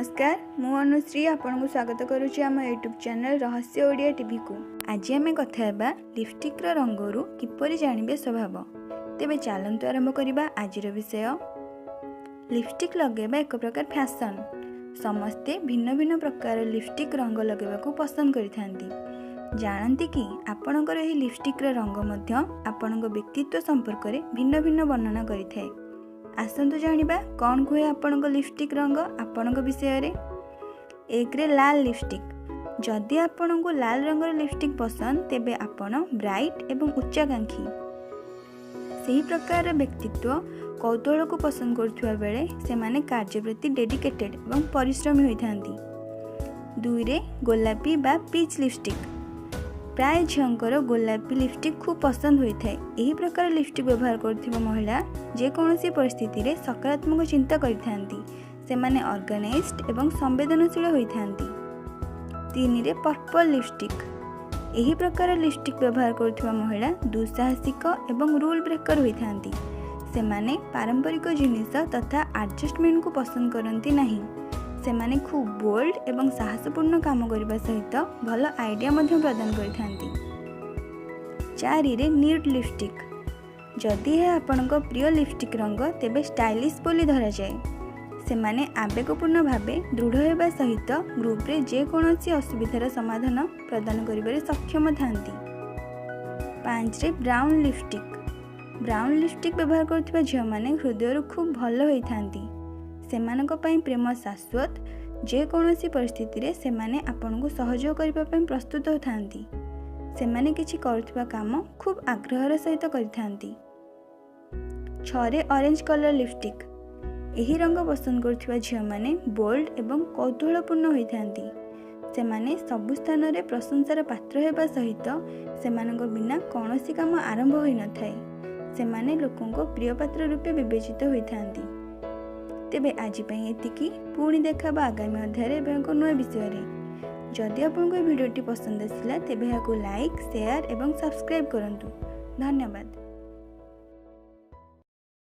ନମସ୍କାର, ମୁଁ ଅନୁଶ୍ରୀ ଆପଣଙ୍କୁ ସ୍ୱାଗତ କରୁଛି ଆମ ୟୁଟ୍ୟୁବ୍ ଚ୍ୟାନେଲ୍ ରହସ୍ୟ ଓଡ଼ିଆ ଟିଭିକୁ। ଆଜି ଆମେ କଥା ହେବା ଲିପଷ୍ଟିକ୍ର ରଙ୍ଗରୁ କିପରି ଜାଣିବେ ସ୍ୱଭାବ। ତେବେ ଚାଲନ୍ତୁ ଆରମ୍ଭ କରିବା ଆଜିର ବିଷୟ। ଲିପଷ୍ଟିକ୍ ଲଗାଇବା ଏକ ପ୍ରକାର ଫ୍ୟାସନ୍। ସମସ୍ତେ ଭିନ୍ନ ଭିନ୍ନ ପ୍ରକାର ଲିପଷ୍ଟିକ୍ ରଙ୍ଗ ଲଗାଇବାକୁ ପସନ୍ଦ କରିଥାନ୍ତି। ଜାଣନ୍ତି କି ଆପଣଙ୍କର ଏହି ଲିପଷ୍ଟିକ୍ର ରଙ୍ଗ ମଧ୍ୟ ଆପଣଙ୍କ ବ୍ୟକ୍ତିତ୍ୱ ସମ୍ପର୍କରେ ଭିନ୍ନ ଭିନ୍ନ ବର୍ଣ୍ଣନା କରିଥାଏ। ଆସନ୍ତୁ ଜାଣିବା କ'ଣ କୁହେ ଆପଣଙ୍କ ଲିପଷ୍ଟିକ୍ ରଙ୍ଗ ଆପଣଙ୍କ ବିଷୟରେ। 1ରେ ଲାଲ ଲିପଷ୍ଟିକ୍। ଯଦି ଆପଣଙ୍କୁ ଲାଲ ରଙ୍ଗର ଲିପଷ୍ଟିକ୍ ପସନ୍ଦ, ତେବେ ଆପଣ ବ୍ରାଇଟ୍ ଏବଂ ଉଚ୍ଚାକାଂକ୍ଷୀ। ସେହି ପ୍ରକାରର ବ୍ୟକ୍ତିତ୍ୱ କୌତୂହଳକୁ ପସନ୍ଦ କରୁଥିବା ବେଳେ ସେମାନେ କାର୍ଯ୍ୟ ପ୍ରତି ଡେଡିକେଟେଡ୍ ଏବଂ ପରିଶ୍ରମୀ ହୋଇଥାନ୍ତି। 2ରେ ଗୋଲାପୀ ବା ପିଚ୍ ଲିପଷ୍ଟିକ୍। ପ୍ରାୟ ଝିଅଙ୍କର ଗୋଲାପୀ ଲିପଷ୍ଟିକ୍ ଖୁବ୍ ପସନ୍ଦ ହୋଇଥାଏ। ଏହି ପ୍ରକାର ଲିପଷ୍ଟିକ୍ ବ୍ୟବହାର କରୁଥିବା ମହିଳା ଯେକୌଣସି ପରିସ୍ଥିତିରେ ସକାରାତ୍ମକ ଚିନ୍ତା କରିଥାନ୍ତି। ସେମାନେ ଅର୍ଗାନାଇଜଡ୍ ଏବଂ ସମ୍ବେଦନଶୀଳ ହୋଇଥାନ୍ତି। 3ରେ ପର୍ପଲ୍ ଲିପଷ୍ଟିକ୍। ଏହି ପ୍ରକାର ଲିପଷ୍ଟିକ୍ ବ୍ୟବହାର କରୁଥିବା ମହିଳା ଦୁଃସାହସିକ ଏବଂ ରୁଲ୍ ବ୍ରେକର୍ ହୋଇଥାନ୍ତି। ସେମାନେ ପାରମ୍ପରିକ ଜିନିଷ ତଥା ଆଡ଼ଜଷ୍ଟମେଣ୍ଟକୁ ପସନ୍ଦ କରନ୍ତି ନାହିଁ। ସେମାନେ ଖୁବ୍ ବୋଲ୍ଡ ଏବଂ ସାହସପୂର୍ଣ୍ଣ କାମ କରିବା ସହିତ ଭଲ ଆଇଡ଼ିଆ ମଧ୍ୟ ପ୍ରଦାନ କରିଥାନ୍ତି। 4ରେ ନ୍ୟୁଡ୍ ଲିପଷ୍ଟିକ୍। ଯଦି ଏହା ଆପଣଙ୍କ ପ୍ରିୟ ଲିପଷ୍ଟିକ୍ ରଙ୍ଗ, ତେବେ ଷ୍ଟାଇଲିଶ୍ ବୋଲି ଧରାଯାଏ। ସେମାନେ ଆବେଗପୂର୍ଣ୍ଣ ଭାବେ ଦୃଢ଼ ହେବା ସହିତ ଗ୍ରୁପରେ ଯେକୌଣସି ଅସୁବିଧାର ସମାଧାନ ପ୍ରଦାନ କରିବାରେ ସକ୍ଷମ ଥାନ୍ତି। 5ରେ ବ୍ରାଉନ୍ ଲିପଷ୍ଟିକ୍। ବ୍ରାଉନ୍ ଲିପଷ୍ଟିକ୍ ବ୍ୟବହାର କରୁଥିବା ଝିଅମାନେ ହୃଦୟରୁ ଖୁବ୍ ଭଲ ହୋଇଥାନ୍ତି। ସେମାନଙ୍କ ପାଇଁ ପ୍ରେମ ଶାଶ୍ୱତ। ଯେକୌଣସି ପରିସ୍ଥିତିରେ ସେମାନେ ଆପଣଙ୍କୁ ସହଯୋଗ କରିବା ପାଇଁ ପ୍ରସ୍ତୁତ ଥାନ୍ତି। ସେମାନେ କିଛି କରୁଥିବା କାମ ଖୁବ୍ ଆଗ୍ରହର ସହିତ କରିଥାନ୍ତି। 6ରେ ଅରେଞ୍ଜ କଲର୍ ଲିପଷ୍ଟିକ୍। ଏହି ରଙ୍ଗ ପସନ୍ଦ କରୁଥିବା ଝିଅମାନେ ବୋଲ୍ଡ ଏବଂ କୌତୂହଳପୂର୍ଣ୍ଣ ହୋଇଥାନ୍ତି। ସେମାନେ ସବୁ ସ୍ଥାନରେ ପ୍ରଶଂସାର ପାତ୍ର ହେବା ସହିତ ସେମାନଙ୍କ ବିନା କୌଣସି କାମ ଆରମ୍ଭ ହୋଇନଥାଏ। ସେମାନେ ଲୋକଙ୍କ ପ୍ରିୟ ପାତ୍ର ରୂପେ ବିବେଚିତ ହୋଇଥାନ୍ତି। ତେବେ ଆଜି ପାଇଁ ଏତିକି। ପୁଣି ଦେଖା ହେବ ଆଗାମୀ ଅଧ୍ୟାୟରେ ଏବଂ ଏକ ନୂଆ ବିଷୟରେ। ଯଦି ଆପଣଙ୍କୁ ଏହି ଭିଡ଼ିଓଟି ପସନ୍ଦ ଆସିଲା, ତେବେ ଏହାକୁ ଲାଇକ୍, ସେୟାର ଏବଂ ସବସ୍କ୍ରାଇବ୍ କରନ୍ତୁ। ଧନ୍ୟବାଦ।